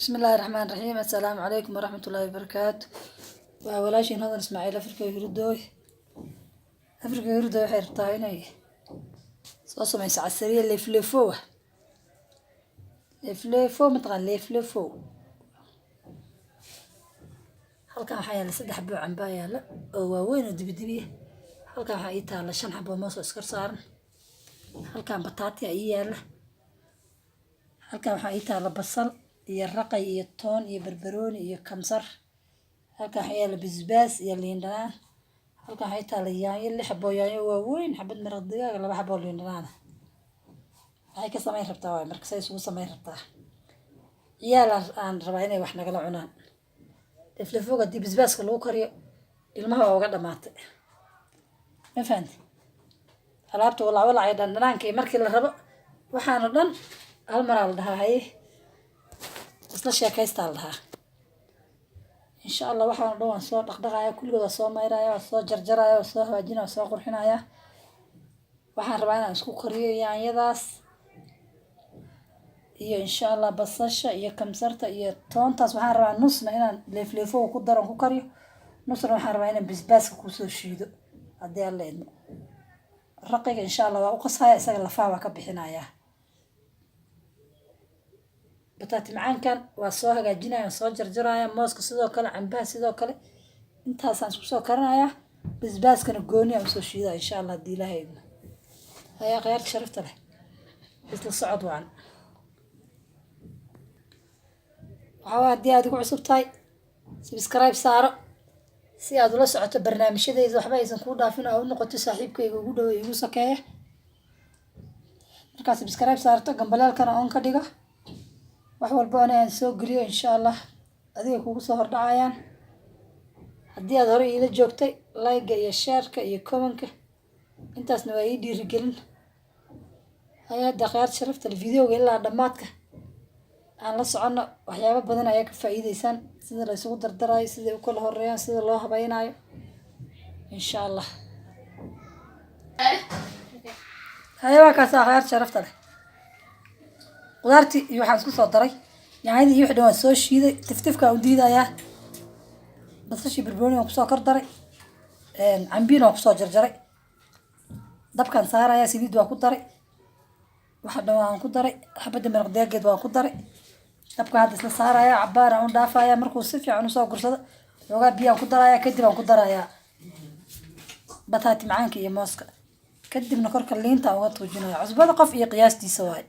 Bismillaahi Raxmaani Raxiim. Assalaamu calaykum waraxmatullaahi wabarakaatu. Waa walaashiin Hodan Ismaaciil, Afrika Hurdooy. Afrika Hurdooy waxay rabtaa inay soo sameyso casariye leefleefo ah. Leefleefo mataqaan? Leefleefo. Halkan waxaa yaala saddex xabo camba yaala oo waaweyn oo dibidibiya. Halkan waxaa ii taala shan xabo moos oo iskor saaran. Halkan bataati ii yaala. Halkan waxaa ii taala basal iyo raqay iyo toon iyo barbarooni iyo kamsar. Halkan waxaa yaala basbaas iyo liin dhanaan. Halkan waxaa ii taala yaanyo, lix xabo yaanyo waaweyn, xabad maraq digaag, laba xabo liin dhanaan ah. Waxay ka samayn rabtaa waay marka say isugu samayn rabtaa. Ciyaal aan rabaa inay wax nagala cunaan. Leefleefowga haddii basbaaska lagu kariyo, ilmaha waa uga dhamaatay. Ma fahanti? Alaabta walaac walaac iyo dhandhanaanka iyo markii la rabo waxaana dhan hal maraa la dhahaa, haye, isla sheekaystaa la dhahaa. Insha Allah waxaan dhan waan soo dhaqdhaqaya, kulligood waa soo mayraya, waa soo jarjaraya, waa soo hagaajinaya, waa soo qurxinaya. Waxaan rabaa inaan isku kariyo yaanyadaas iyo insha Allah basasha iyo kamsarta iyo toontaas. Waxaan rabaa nusna inaan leefleefoga ku daro, ku kariyo, nusna waxaan rabaa inaan basbaaska kusoo shiido haddii Alla idmo. Raqiga insha Allah waa u qasaya, isaga lafaha waa ka bixinayaa. Bataati macaankan waa soo hagaajinaya, waan soo jarjaraya. Mooska sidoo kale, cambaha sidoo kale, intaasaan isku soo karinayaa. Basbaaskana gooni aan usoo shiidaya insha Allah haddii Ilaahay idmo. Hayaa, khiyaarta sharafta leh, isla socod wacan. Waxaa waay, haddii aad igu cusub tahay, subscribe saaro si aad ula socoto barnaamijyadayda, waxba aysan kuu dhaafin oo u noqoto saaxiibkayga ugu dhow ee igu sokeeya. Markaad subscribe saarto, gambaleelkana on ka dhigo, wax walba ana aan soo geliyo insha Allah adiga kugu soo hordhacayaan. Haddii aad hore iila joogtay, like-ga iyo share-ka iyo comment-ka intaasna waa ii dhiirigelin. Hay-adda khiyaarta sharafta leh, videoga ilaa dhammaadka aan la socono. Waxyaabo badan ayaa ka faa'iideysaan, sida la isugu dardarayo, siday u kala horeeyaan, sida loo habaynayo insha Allah. Haye, waa kaasa khiyaarta sharafta leh. Qudaartii iyo waxaan isku soo daray, yaanyadii iyo wixii dhan waan soo shiiday, tiftifka u diidayaa. Basashii, barbarooni waan kusoo kor daray, cambiina waan kusoo jarjaray. Dabkaan saaraya, saliid waan ku daray, waxa dhan waan ku daray, xabadda maraq daageed waan ku daray. Dabka hadda isla saaraya, cabaar aan u dhaafaya. Markuu si fiican usoo gursado, xoogaa biyaan ku daraya, kadib aan ku darayaa bataati macaanka iyo mooska, kadibna korka liinta aan uga tuujinaya. Cusbada qof iyo qiyaastiisa waaye.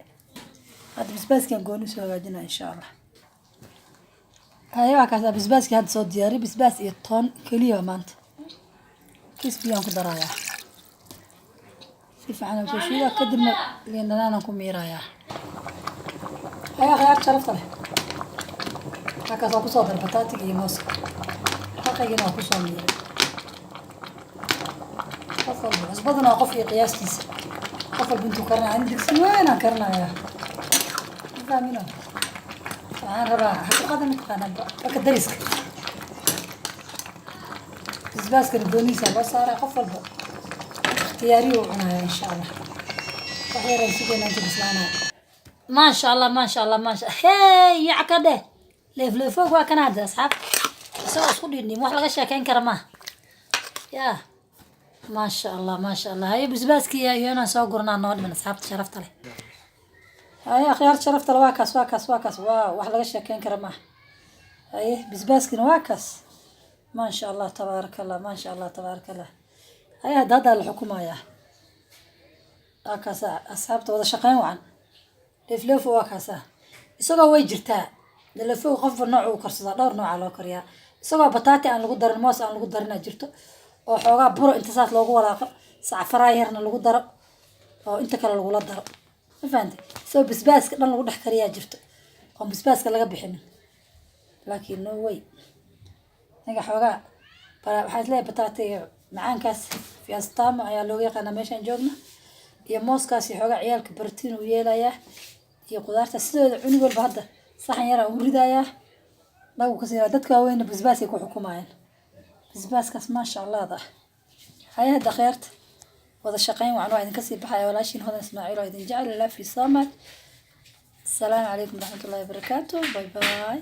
Hadda basbaaskaan gooni soo hagaajinaya insha Allah. Haye, waa kaas basbaaskii hadda soo diyaariy, basbaas iyo toon keliya maanta. Kis biyaan ku darayaa, si fiican aan soo shiidaa, kadibna liin dhanaanaan ku miirayaa. Haye, khiyaar sharafta leh, halkaas waa kusoo dar bataatiga iyo mooska, raqaygina waa kusoo miiray. Qof walba cusbaduna waa qof iyo qiyaastiisa, qof walba intuu karinaya. Ani digsi weyn aan karinayaa, ma fahmino? Waxaan rabaa xaqiiqada, mataqaanaa, baka dariska. Basbaaskana goonihiisa loo saaraa, qof walba ikhtiyaariyo u cunaya insha Allah. Wax yaraan sugaynaa inta bislaanaya. Maasha Allah, maasha Allah, maasha. Hey, yac ka dheh, leefleefoog waa kana. Hadda asxaab, isagoo isku dhiindhiim, wax laga sheekeyn kara maaha. Ya maasha Allah, maasha Allah. Haye, basbaaskii iyo inaan soo gurnaa noo dhiman, asxaabta sharafta leh. Haye, akhyaarta sharafta leh, waa kaas, waa kaas, waa kaas. Waa wax laga sheekeyn kara maaha. Haye, basbaaskina waa kaas. Maasha Allah, tabaaraka Allah, maasha Allah, tabaaraka Allah. Haye, hadda haddaa la xukumayaa. Waa kaasa, asxaabta, wada shaqeyn wacan. Leefleefo waa kaasa. Isagoo way jirtaa leefleefo, qofba nooc uu karsadaa, dhowr nooca loo kariyaa. Isagoo bataati aan lagu darin, moos aan lagu darin jirto, oo xoogaa buro inta saas loogu walaaqo, sacfaraa yarna lagu daro oo inta kale lagula daro, ma fahantay? Isagoo basbaaska dhan lagu dhex kariyaa jirto oon basbaaska laga bixinin. Laakiin no way, aniga xoogaa waxaa isleeyahay bataatiga macaankaas fiastamo ayaa looga yaqaanaa meeshaan joogno, iyo mooskaas iyo xoogaa ciyaalka borotiin uu yeelayaa iyo qudaarta sidooda. Cunug walba hadda saxan yaraa ugu ridayaa, dhagu kasii. Dadka waaweynna basbaasay ku xukumayaan, basbaaskaas maasha Allahda ah. Haye, hadda kheerta, wada shaqeyn wacan. Waa idinka sii baxaya walaashiin Hodan Ismaaciil oo idin jecel. Love you so much. Asalaamu calaykum waraxmatullahi wabarakaatu. Bye bye.